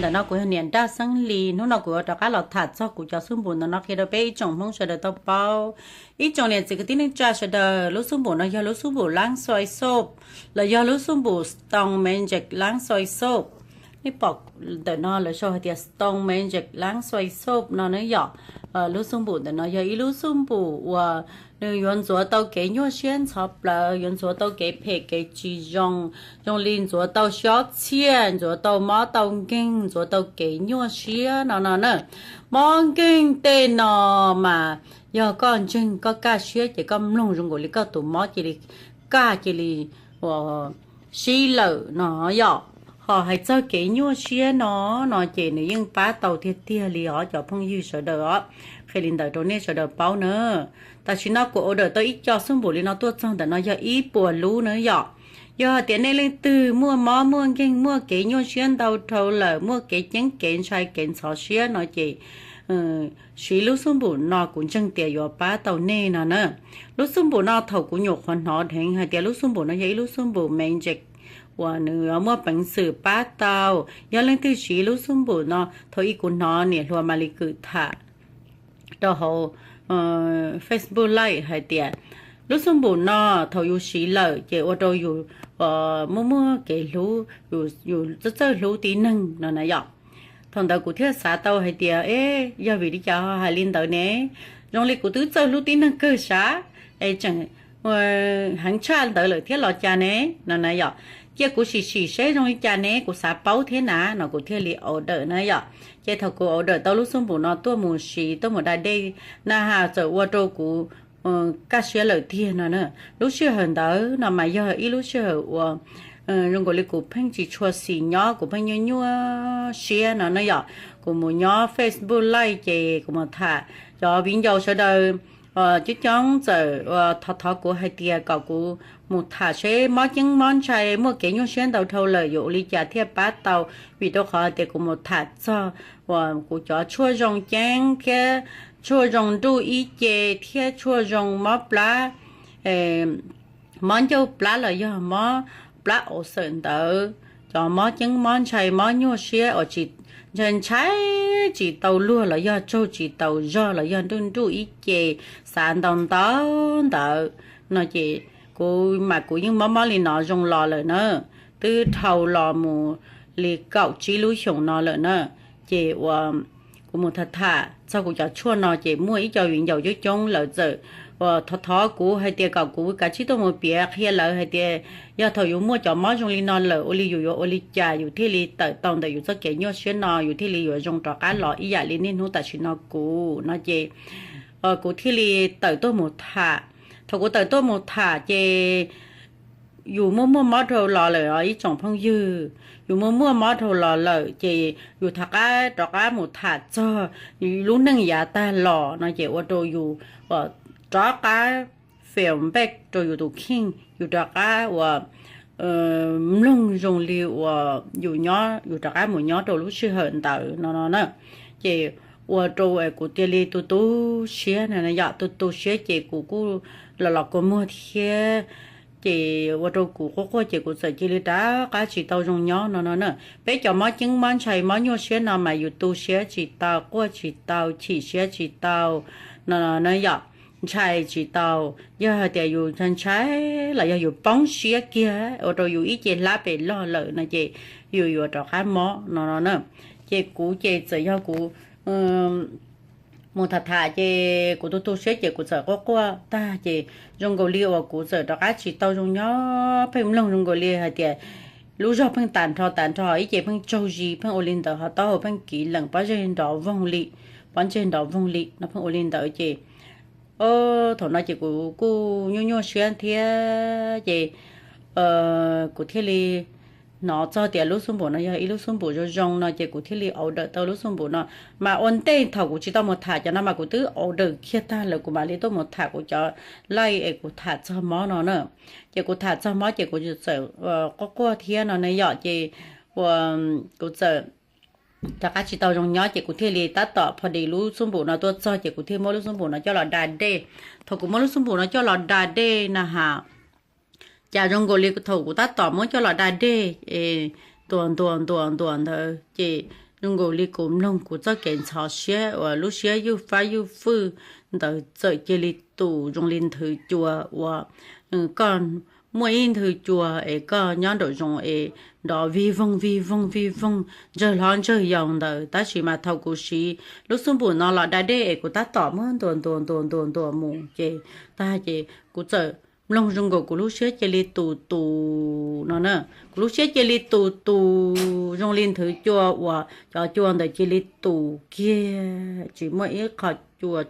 Ntawm no kuv yog niam Nraj Xeeb Lis, hnub no kuv yuav rov qab los tham txog kuv cov xub npum ntawm no qhia rau peb ib tsoom Hmoob sawv daws tau paub. Ib tsoom niam txiv kwv tij neej tsa sawv daws, lub xub npum no yog lub xub npum Last Soy Soap, los yog lub xub npum Stone Magic Last Soy Soap. Nej pom ntawm no lawv sau hais tias Stone Magic Last Soy Soap no na yom. Lub xub npum ntawm no yog ib lub xub npum uas nws yuav ntxuav tau kev nyuaj siab ntxhov plawv, yuav ntxuav tau kev phem kev tsis zoo, zoo li ntxuav tau xyob txhiaj, ntxuav tau mob tau nkeeg, ntxuav tau kev nyuaj siab no no na. Mob nkeeg tej no mas yog koj ntseeg koj kaj siab ces koj mloog zoo nkaus li koj tus mob cia li kaj cia li sib lawm no yom. Ho hais txog kev nyuaj siab no, no ces nws yeej pab tau tiag tiag li os cov phooj ywg sawv daws os. Qhia li ntawd rau nej sawv daws paub na. Tam sim no kuv order tau ib co xub npum li no tuaj txog ntawm no yog ib puas lub na yom. Yog hais tias nej leej twg muaj mob muaj nkeeg muaj kev nyuaj siab ntau dhau lawm, muaj kev ceeb kev ntshai kev ntxhov siab no ces siv lub xub npum no kuv ntseeg tias yuav pab tau nej no na. Lub xub npum no thaum kuv nyuam qhuav hnov dheev hais tias lub xub npum no yog ib lub xub npum magic uas nws muaj peev xwm pab tau. Yog leej twg siv lub xub npum no, thaum ub kuv hnov niam hluas Malis Kwm tham rau hauv Facebook Live hais tias lub xub npum no thaum yus siv lawm ces ua rau yus muaj muaj kev hlub, yus txawj txawj hlub tib neeg no na yom. Thaum ntawd kuv thiaj xav tau hais tias, e, yog vim li cas ho hais li ntawd ne? Zoo li kuv twb txawj hlub tib neeg kawg sav, es tseem heev tshaj ntawd lawm thiab los cas ne? No na yom. Cia kuv sim sim seb zoo li cas ne, kuv xav paub thiab na no kuv thiaj li order na yom. Ces thaum kuv order tau lub xub npum no tuaj mus siv tuaj mus da dej na has txawm ua rau kuv kaj siab lawm tiag no na. Lub sij hawm ntawd no mas yog ib lub sij hawm uas zoo nkaus li kuv pheej tsis tshua xis nyob, kuv pheej nyuaj nyuaj siab no na yom. Kuv mus nyob Facebook Live ces kuv mus tham, cov viv ncaus sawv daws coob coob txawm thov thov kuv hais tias kom kuv mus tham seb mob ceeb mob ntshai muaj kev nyuaj siab ntau dhau lawm yuav ua li cas thiaj pab tau, vim rau qhov hais tias kuv mus tham txog uas kuv cov tshuaj zoo ceeb thiab tshuaj zoo nruj ib ce thiab tshuaj zoo mob plab, mob ncauj plab los yog mob plab auv xawm ntawd, cov mob ceeb mob ntshai mob nyuaj siab uas tsis ntshai ntshai tsis tau luag los yog tsaug tsis tau zog los yog nruj nruj ib ce, xav ntau ntau ntawd no ces kuv mas kuv yeej mob mob li no zoo los lawm na, twb dhau los mus li kaum tsib lub xyoos no lawm na. Ces uas kuv mus tham tham txog kuv cov tshuaj no ces muaj ib co viv ncaus coob coob lawv txawm uas thov thov kuv hais tias kom kuv kav tsij tuaj mus piav qhia lawv hais tias yog thaum yus muaj cov mob zoo li no lawm ua li yus yuav ua li cas yus thiaj li tawm tau ntawm yus txoj kev nyuaj siab no, yus thiaj li yuav zoo rov qab los ib yam li niaj hnub tam sim no kuv no ces kuv thiaj li tawm tuaj mus tham. Thaum kuv tawm tuaj mus tham ces yus muaj muaj mob dhau los lawm os ib tsoom phooj ywg, yus muaj muaj mob dhau los lawm ces yus rov qab rov qab mus tham txog lub neej yav tag los no ces ua rau yus rov qab feel back rau yus tus kheej, yus rov qab uas mloog zoo li uas yus nyob, yus rov qab mus nyob rau lub sij hawm ntawd no no na. Ces ua rau kuv cia li tu tu siab no yom, tu tu siab ces kuv kuj los los kua muag thiab. Ces ua rau kuv quaj quaj ces kuv txawm cia li rov qab tsis tau zoo nyob no no na. Peb cov mob ceeb mob ntshai mob nyuaj siab no mas yus tu siab tsis tau, quaj tsis tau, chim siab tsis tau no no yom, ntshai tsis tau. Yog hais tias yus ntshai ntshai los yog yus poob siab kiag ua rau yus ib ce hlab pem log lawm no ces yus yuav rov qab mob no no na. Ces kuv ces txawm yog kuv mus tham tham ces kuv tu tu siab ces kuv txawm quaj quaj tag ces zoo nkaus li uas kuv txawm rov qab tsis tau zoo nyob, pheej mloog zoo nkaus li hais tias lub zog pheej tas nrho tas nrho, ib ce pheej tsaug zis pheej ua li ntawd, ho taub hau pheej kiv lees, pob zeb nrov voog li, pob ntseg nrov voog li no pheej ua li ntawd ces thaum no ces kuv kuj nyuaj nyuaj siab thiab ces kuv thiaj li hnov txog tias lub xub npum no yog ib lub xub npum zoo zoo no ces kuv thiaj li order tau lub xub npum no. Mas ua ntej thaum kuv tsis tau mus tham cov no mas kuv twb order kiag tag lawm kuv mam li tuaj mus tham kuv cov laij es kuv tham txog mob no na. Ces kuv tham txog mob ces kuv txawm quaj quaj thiab no ne yom, ces ua kuv txawm rov qab tsis tau zoo nyob ces kuv thiaj li tab tom pho dis lub xub npum no tuaj txog ces kuv thiaj muab lub xub npum no coj los da dej. Thaum kuv muab lub xub npum no coj los da dej na has, cas zoo nkaus li thaum kuv tab tom muab coj los da dej ntuas ntuas ntuas ntuas ntawd ces Zoo nkaus li kuv mloog kuv txoj kev ntxhov siab uas lub siab ywj fab ywj fwj ntawd txawm cia li tus zoo li nthwv cua uas koj muaj ib nthwv cua es koj nyob nraum zoov es nrov vij voog vij voog vij voog ntsawg hlob ntsawg yau ntawd. Tab sis mas thaum kuv siv lub xub npum no los da dej es kuv tab tom muab ntuas ntuas ntuas ntuas ntuas mus ces tag ces kuv txawm mloog zoo nkaus kuv lub siab cia li tus tus no na. Kuv lub siab cia li tus tus zoo li nthwv cua uas cov cua ntawd cia li tus kiag tsis muaj ib qho cua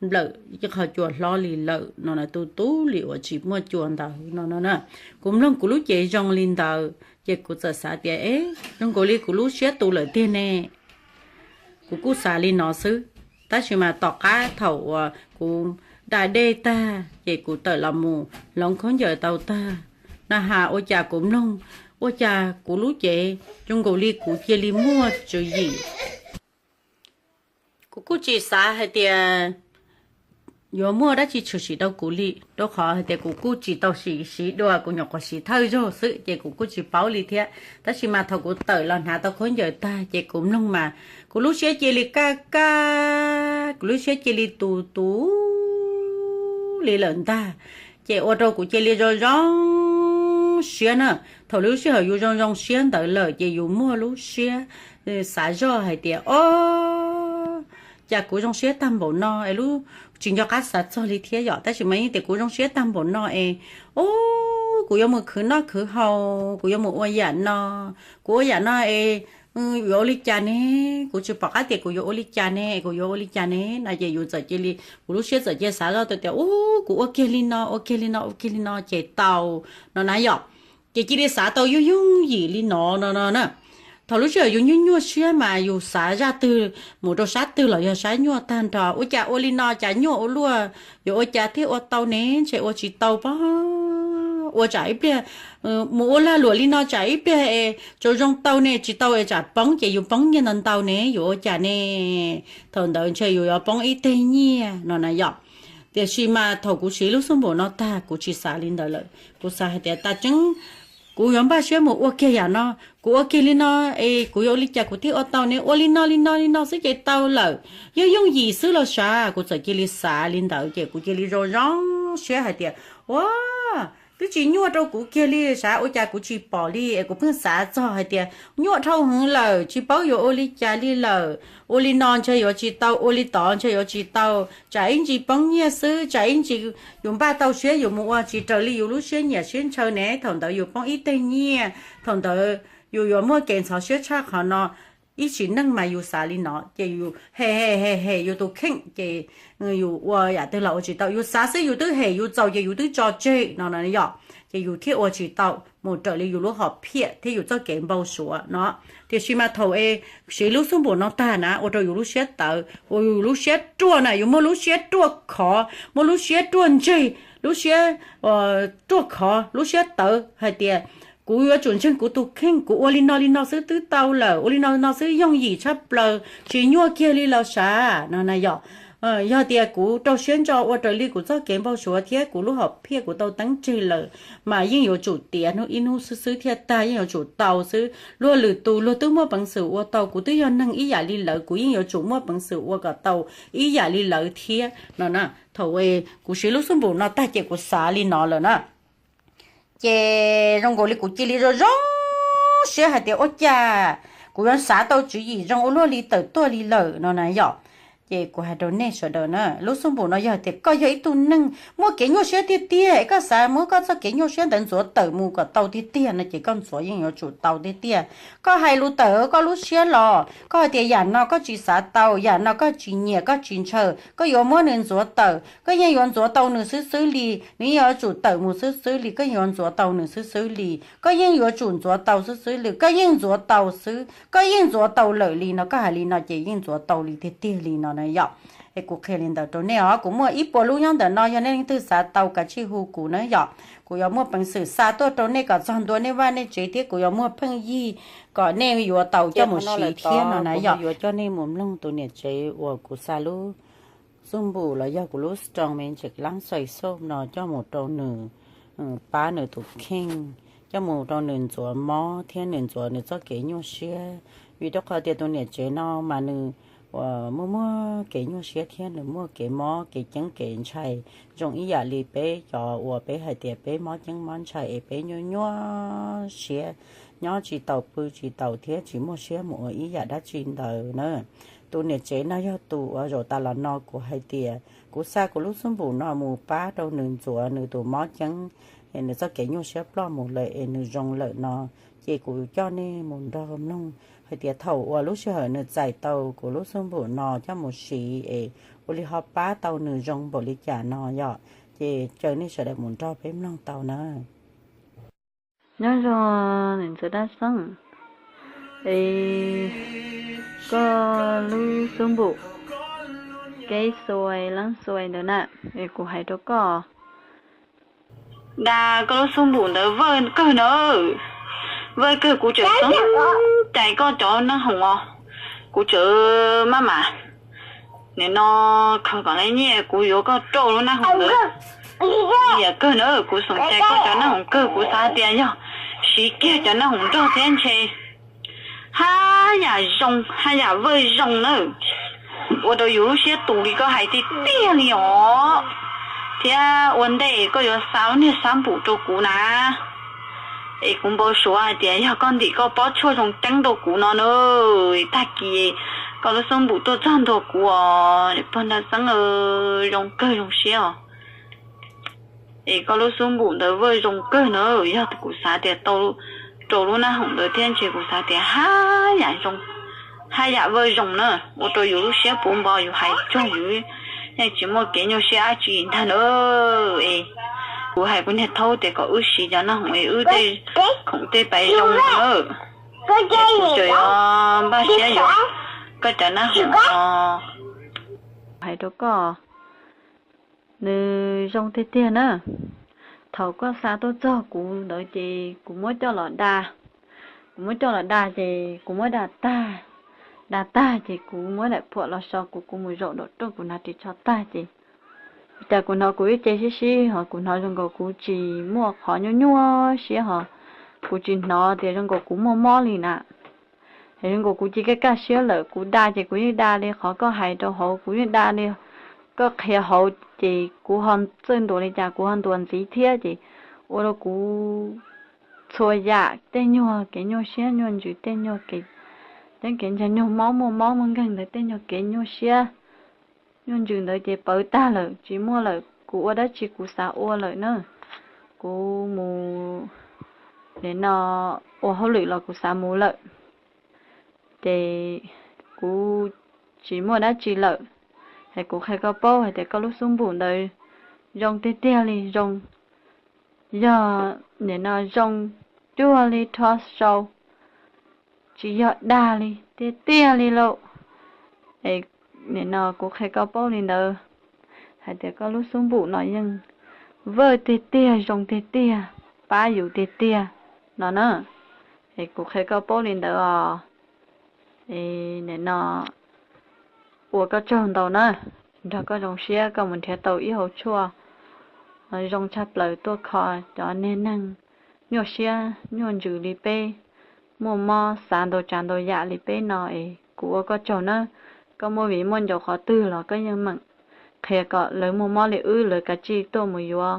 nplawm ib qho cua hlob li lawm no na, tus tus li uas tsis muaj cua ntawd no no na. Kuv mloog kuv lub cev zoo li ntawd ces kuv txawm xav tias, e, zoo nkaus li kuv lub siab tu lawm tiag ne. Kuv kuj xav li no xwb, tab sis mas tom qab thaum uas kuv da dej tag ces kuv tawm los mus hloov khaub ncaws tau tag na has ua cas kuv mloog, ua cas kuv lub cev zoo nkaus li kuv cia li muaj tswv yim. Kuv kuj tsis xav hais tias yuav muaj dab tsi tshwm sim rau kuv li, rau qhov hais tias kuv kuj tsis tau siv dua, kuv nyuam qhuav siv thawj zaug xwb ces kuv kuj tsis paub li thiab. Tab sis mas thaum kuv tawm los hnav tau khaub ncaws tag ces kuv mloog mas kuv lub siab cia li kaj kaj, kuv lub siab cia li tus tus li lawm ntag. Ces ua rau kuv cia li zoo zoo siab na. Thaum lub sij hawm yus zoo zoo siab ntawd lawm ces yus muaj lub siab xav zoj hais tias, o, cas kuv zoo siab tag npaum no es lub, tsis nco qab xav txog li thiab yom, tab sis mas yeej tias kuv zoo siab tag npaum no es, o, kuv yuav mus khwv noj khwv haus, kuv yuav mus ua yam no, kuv ua yam no es yuav ua li cas ne, kuv tsis pom qab tias kuv yuav ua li cas ne, kuv yuav ua li cas ne no ces yus txawm cia li, kuv lub siab txawm cia li xav zoj tias, u, kuv ua kiag li no, ua kiag li no, ua kiag li no ces tau no na yom. Ces cia li xav tau yooj yooj yim li no no no na. Thaum lub sij hawm yus nyuaj nyuaj siab mas yus xav zaj twg mus rau sab twg los yog sab nyuaj tag nrho. Ua cas ua li no cas nyuaj ua luaj, yuav ua cas thiaj ua tau ne, ntshe ua tsis tau pob. Ua tsam ib pliag mus ua lag luam li no tsam ib pliag es tsaus zoo tau ne, tsis tau es tsam poob ces yus poob nyiaj ntau ntau ne, yuav ua cas ne. Thaum ntawd ntshe yus yuav poob ib teg nyiaj no na yom. Tiam sis mas thaum kuv siv lub xub npaum no tag kuv tsis xav li ntawd lawm, kuv xav hais tias tas tseeb kuv yuav npaj siab mus ua kiag yam no, kuv ua kiag li no es kuv yuav ua li cas kuv thiaj ua tau ne, ua li no li no li no xwb ces tau lawm, yooj yooj yim xwb los sav. Kuv txawm cia li xav li ntawd ces kuv cia li zoo zoo siab hais tias, ua, twb tsis nyuaj rau kuv kiag li sav, ua cas kuv tsis pom li es kuv pheej xav txog hais tias nyuaj dhau heev lawm, tsis paub yuav ua li cas li lawm, ua li no ntshe yuav tsis tau, ua li tod ntshe yuav tsis tau, tsam ib ntsis poob nyiaj xwb, tsam ib ntsis yus npaj tau siab yus mus ua tsis raws li yus lub siab nyiam siab ntshaw ne, thaum ntawd yus poob ib teg nyiaj, thaum ntawd yus yuav muaj kev ntxhov siab tshaj qhov no. Ib sim neej mas yus xav li no ces yus hem hem hem hem yus tus kheej ces yus ua yam twg los ua tsis tau, yus xav xwb yus twb hem yus txaus ces yus twb tso tseg no no yom, ces yus thiaj ua tsis tau mus raws li yus lub hom phiaj thiab yus txoj kev npau suav no. Tiam sis mas thaum es siv lub xub npaum no tag na ua rau yus lub siab tawv, ua yus lub siab ruaj na, yus muaj lub siab ruaj khov, muaj lub siab ruaj ntseg, lub siab ruaj khov, lub siab tawv hais tias kuv yuav tsum ntseeg kuv tus kheej, kuv ua li no li no xwb twb tau lawm, ua li no no xwb yooj yim tshaj plaws, tsis nyuaj kiag li los sav no na yom. Yog tias kuv rau siab ntso ua raws li kuv txoj kev npau suav thiab kuv lub hom phiaj kuv tau teeb tseg lawm, mas yeej yuav tsum tiav hnub ib hnub xwb xwb thiaj tag, yeej yuav tsum tau xwb. Luag lwm tus luag twb muaj peev xwm ua tau, kuv twb yog neeg ib yam li lawv, kuv yeej yuav tsum muaj peev xwm ua kom tau ib yam li lawv thiab no na. Thaum kuv siv lub xub npaum no tag ces kuv xav li no lawm na. Ces zoo nkaus li kuv cia li zoo zoo siab hais tias ua cas kuv yuav xav tau tswv yim zoo ua luaj li tawm tuaj li lawm no na yom. Ces kuv hais rau nej sawv daws na, lub xub npaum no yog tias koj yog ib tug neeg muaj kev nyuaj siab tiag tiag es koj xav muab koj txoj kev nyuaj siab ntawd ntxuav tawm mus kom tau tiag tiag no ces koj ntxuav yeej yuav tsum tau tiag tiag. Koj hais lus tawm koj lub siab los, koj hais tias yam no koj tsis xav tau, yam no koj tsis nyiam koj tsis ntshaw, koj yuav muab nws ntxuav tawm, koj yeej yuav ntxuav tau nws xwb xwb li, nws yeej yuav tsum tawm mus xwb xwb li, koj yeej yuav ntxuav tau nws xwb xwb li, koj yeej yuav tsum ntxuav tau xwb xwb li, koj yeej ntxuav tau xwb, koj yeej ntxuav tau lawm li no, koj hais li no ces yeej ntxuav tau li tiag tiag li no na yom. Es kuv qhia li ntawd rau nej os, kuv muaj ib puas lub nyob ntawm no, yog nej leej twg xav tau kav tsij hu kuv na yom. Kuv yuav muaj peev xwm xa tuaj rau nej kom txog ntua nej vaj nej tsev thiab kuv yuav muaj pheej yig kom nej yuav tau coj mus siv thiab no na yom. Yuav coj nej mus mloog tus niam tsev uas kuv xa lub xub npum los yog kuv lub strong me ntsis lab xais xoj no coj mus rau nws, pab nws tus kheej, coj mus rau nws ntxuav mob thiab nws ntxuav nws txoj kev nyuaj siab, Vim rau qhov tias tus niam tsev no mas nws uas muaj muaj kev nyuaj siab thiab nws muaj kev mob kev ceeb kev ntshai zoo ib yam li peb cov uas peb hais tias peb mob ceeb mob ntshai es peb nyuaj nyuaj siab, nyob tsis taus pw tsis taus thiab tsis muaj siab mus ua ib yam dab tsi ntawd na. Tus niam tsev no yog tus uas zaum tas los no kuv hais tias kuv xa kuv lub xub npum no mus pab rau nws ntxuav nws tus mob ceeb, nws txoj kev nyuaj siab ploj mus lawm es nws zoo lawm no, ces kuv coj nej mus nrog mloog hais tias thaum uas lub sij hawm nws txais tau kuv lub xub npum no coj mus siv es ua li ho pab tau nws zoo npaum li cas no yom. Ces caw nej sawv daws mus nrog peb mloog tau na. Nyob zoo niam ntxawm Dab Xeeb, es koj lub xub npum Kev Xuas Leeb Xuas ntawd na, es kuv hais rau koj, da koj lub xub npum ntawd vawj kawg na, vawj kawg. Kuv tseem xav cais koj cov nab hoom os, kuv tseem maj mam nim no khaws kom lawv nyiaj kuv yuav koj rau lub nab hoom ntawd. Yam kawg na, kuv xav cais koj cov nab hoom kawg, kuv xav tias yog siv kiag cov nab hoom nrog thiab ntshe haj yam zoo haj yam vawj zoo na, ua rau yus lub siab tus li koj hais tiag tiag li os. Thiab ua ntej koj yuav xa lub niag xab npum rau kuv na, es kuv npau suav hais tias yog koj ntim koj pob tshuaj zoo ceeb rau kuv no na, tag kis koj lub xub npum tuaj txog ntua kuv os, pog Nra Xeeb, zoo kawg zoo siab os. Es koj lub xub npum ntawd vawj zoo kawg na, yog kuv xav tias tau rau lub nab hoom ntawd thiab ntshe kuv xav tias haj yam zoo haj yam vawj zoo na, ua rau yus lub siab puv npo, yus hais tsuag yus yeej tsis muaj kev nyuaj siab dab tsi ntag na. Es kuv hais kuv niag thaub tias kom wb siv cov nab hoom es wb tej khoom tej pais zoo na, es kuv tseem yuav npaj siab yuav koj cov nab hoom no. Hais rau koj, nws zoo tiag tiag na. Thaum koj xa tuaj txog kuv ntawd ces kuv muab coj los da. Kuv muab coj los da ces kuv muab da tag, da tag ces kuv muab daim phuam los so, kuv kuv mus zaum nraum rooj kuv hnav ris tsho tag ces, cas kuv hnov kuv ib ce sib sib ho kuv hnov zoo nkaus kuv tsis muaj qhov nyuaj nyuaj siab ho, kuv tsis hnov tias zoo nkaus kuv muaj mob li na. Zoo nkaus kuv cia kaj kaj siab lawm, kuv da ces kuv yeej da li qhov koj hais rau hauv, kuv yeej da li koj qhia hauv ces kuv ho txawj ntuas li cas kuv ho ntuas ntxiv thiab ces ua rau kuv txhua yam tej nyuag kev nyuaj siab nyuaj ntsws tej nyuag kev, tej kev ntshav nyuag mob muaj mob muaj nkeeg ntawd tej nyuag kev nyuaj siab nyuaj ntsws ntawd ces pawv tag lawm, tsis muaj lawm, kuv ua dab tsi kuv xav ua lawm na. Kuv mus nim no ua hauj lwm los kuv xav mus lawm, ces kuv tsis muaj dab tsi lawm. Es kuv qhia koj paub hais tias koj lub xub npum ntawd zoo tiag tiag li zoo, yog nim no zoo cuag li rho sau, tsis yog dag li tiag tiag li lauj. Es nim no kuv qhia koj paub li ntawd, hais tias koj lub xub npum no yeej vawj tiag tiag zoo tiag tiag, pab yus tiag tiag no na. Es kuv qhia koj paub li ntawd os. Es nim no ua koj tsaug ntau na, nrog koj zoo siab koj mus nrhiav tau ib hauv tshuaj zoo tshaj plaws tuaj kho cov niag neeg nyuaj siab nyuaj ntsws li peb, muaj mob xav ntau tsav ntau yam li peb no es kuv ua koj tsaug na. Koj muaj viv muaj ncaus qhov twg los koj yeej meem qhia kom lawv muaj mob li wb lawv kav tsij tuaj mus yuav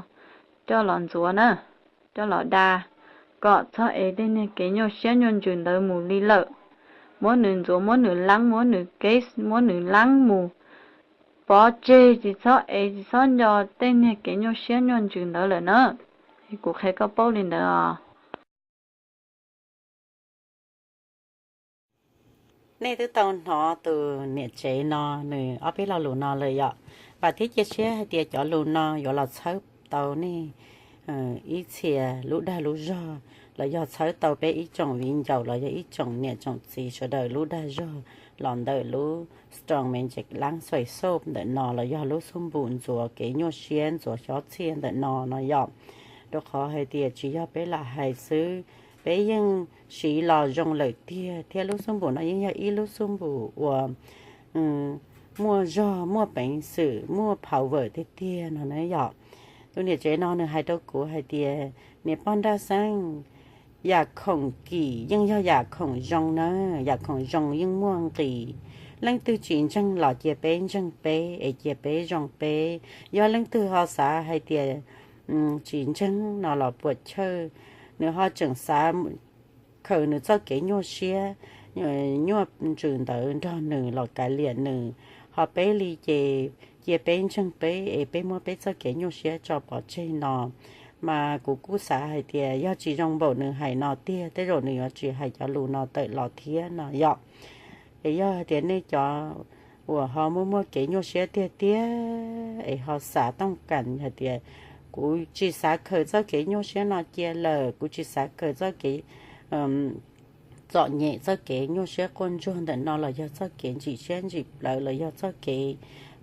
coj los ntxuav na, coj los da, kom txhob ev tej niag kev nyuaj siab nyuaj ntsws ntawd mus li lawm. Muab nws ntxuav, muab nws laab, muab nws kev, muab nws laab mus pov tseg, tsis txhob ev tsis txhob nco tej niag kev nyuaj siab nyuaj ntsws ntawd lawm na. Kuv qhia koj paub li ntawd os. Nej twb tau hnov tus niam tsev no nws ob peb lo lus no lawm yom. Vam thiab cia siab hais tias cov lus no yuav los txhawb tau nej ib txhia lub dag lub zog, los yog txhawb tau peb ib tsoom viv ncaus los yog ib tsoom niam tsoom txiv sawv daws lub dag zog los ntawm lub Strong Magic Lung Sua Soap ntawm no los yog lub xub npum ntxuav kev nyuaj siab ntxuav xyob txhiaj ntawm no no yom. Rau qhov hais tias tsis yog peb lam hais xwb, peb yeej siv los zoo lawm tiag thiab lub xub npum no yeej yog ib lub xub npum uas muaj zog muaj peev xwm muaj power tiag tiag no na yom. Tus niam tsev no nws hais rau kuv hais tias, niam poj nraj xeeb, Yam khoom kim yeej yog yam khoom zoo na, yam khoom zoo yeej muaj nqis. Leej twg tsis ntseeg los cia peb ntseeg peb es cia peb zoo peb. Yog leej twg ho xav hais tias tsis ntseeg no los puas chawj, nws ho tseem xav khaws nws txoj kev nyuaj siab, nyuaj ntsws ntawd nrog nws los kav liam nws. Ho peb li ces cia peb ntseeg peb es peb muab peb txoj kev nyuaj siab tso pov tseg no. Mas kuv kuj xav hais tias yog tsis zoo npaum nws hais no tiag, tej zaum nws yuav tsis hais cov lus no tawm los thiab no yom. Es yog hais tias nej cov uas ho muaj muaj kev nyuaj siab tiag tiag es ho xav tooj kam hais tias kuv tsis xav khaws txoj kev nyuaj siab no cia lawm, kuv tsis xav khaws txoj kev txom nyem, txoj kev nyuaj siab quaj ntsuag ntawm no los yog txoj kev ntsim siab ntsim plawv los yog txoj kev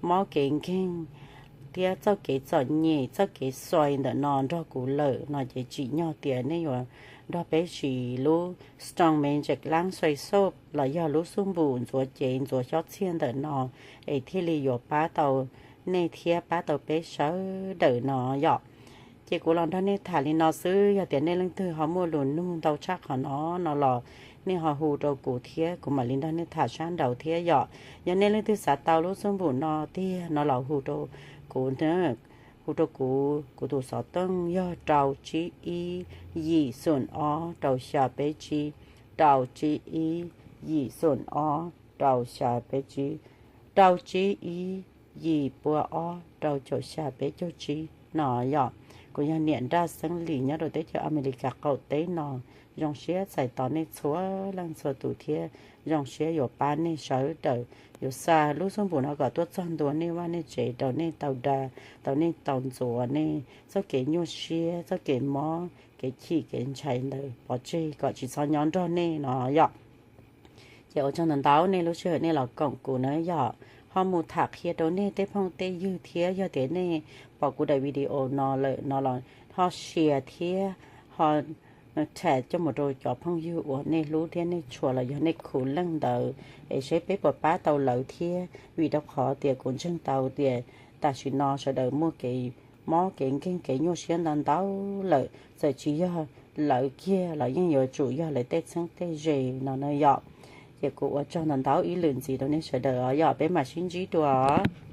mob kev nkeeg thiab txoj kev txom nyem, txoj kev xuaim ntawm no nrog kuv lawm no ces tsim nyog tias nej yuav nrog peb siv lub Strong Magic Lash Soap los yog lub xub npum ntxuav cev ntxuav xyob txhiaj ntawm no es thiaj li yuav pab tau nej thiab pab tau peb sawv daws no yom. Ces kuv los nrog nej tham li no xwb, yog tias nej leej twg ho muaj lus nug ntau tshaj qhov no no los nej ho hu rau kuv thiab kuv mam li nrog nej tham sab nraud thiab yom. Yog nej leej twg xav tau lub xub npum no tiag no los hu rau kuv, hu rau kuv, kuv tus xov tooj yog rau tsib ib yim xoom ob rau xya peb tsib, rau tsib ib yim xoom ob rau xya peb tsib, rau tsib ib yim pua ob rau caum xya peb caug tsib no yom. Kuv yog niam Nraj Xeeb Lis nyob rau teb chaws Amelikas qaum teb no. Zoo siab txais tos nej txhua leej txhua tus thiab zoo siab yuav pab nej sawv daws. Yuav xa lub xub npum no kom tuaj txog ntua nej vaj nej tsev rau nej tau da, tau nej tau ntxuav nej txoj kev nyuaj siab, txoj kev mob, kev chim kev ntshai ntawd pov tseg kom tsis txhob nyob nrog nej no yom. Ces ua tsaug ntau ntau nej lub sij hawm nej los koom kuv na yom. Ho mus tham qhia rau nej tej phooj tej ywg thiab yog tias nej pom kuv daim video no lawm no los ho share thiab ho tham coj mus rau cov phooj ywg uas nej hlub thiab nej tshua los yog nej khwv leej ntawd es seb peb puas pab tau lawv thiab. Vim rau qhov tias kuv ntseeg tau tias tam sim no sawv daws muaj kev mob kev nkeeg kev nyuaj siab ntau ntau lawm, txawm tsis yog lawv kiag los yeej yuav tsum yog lawv tej txheeb tej ze no na yom. Ces kuv ua tsaug ntau ntau ib lwm ntxiv rau nej sawv daws os yom, peb mam sib ntsib dua os.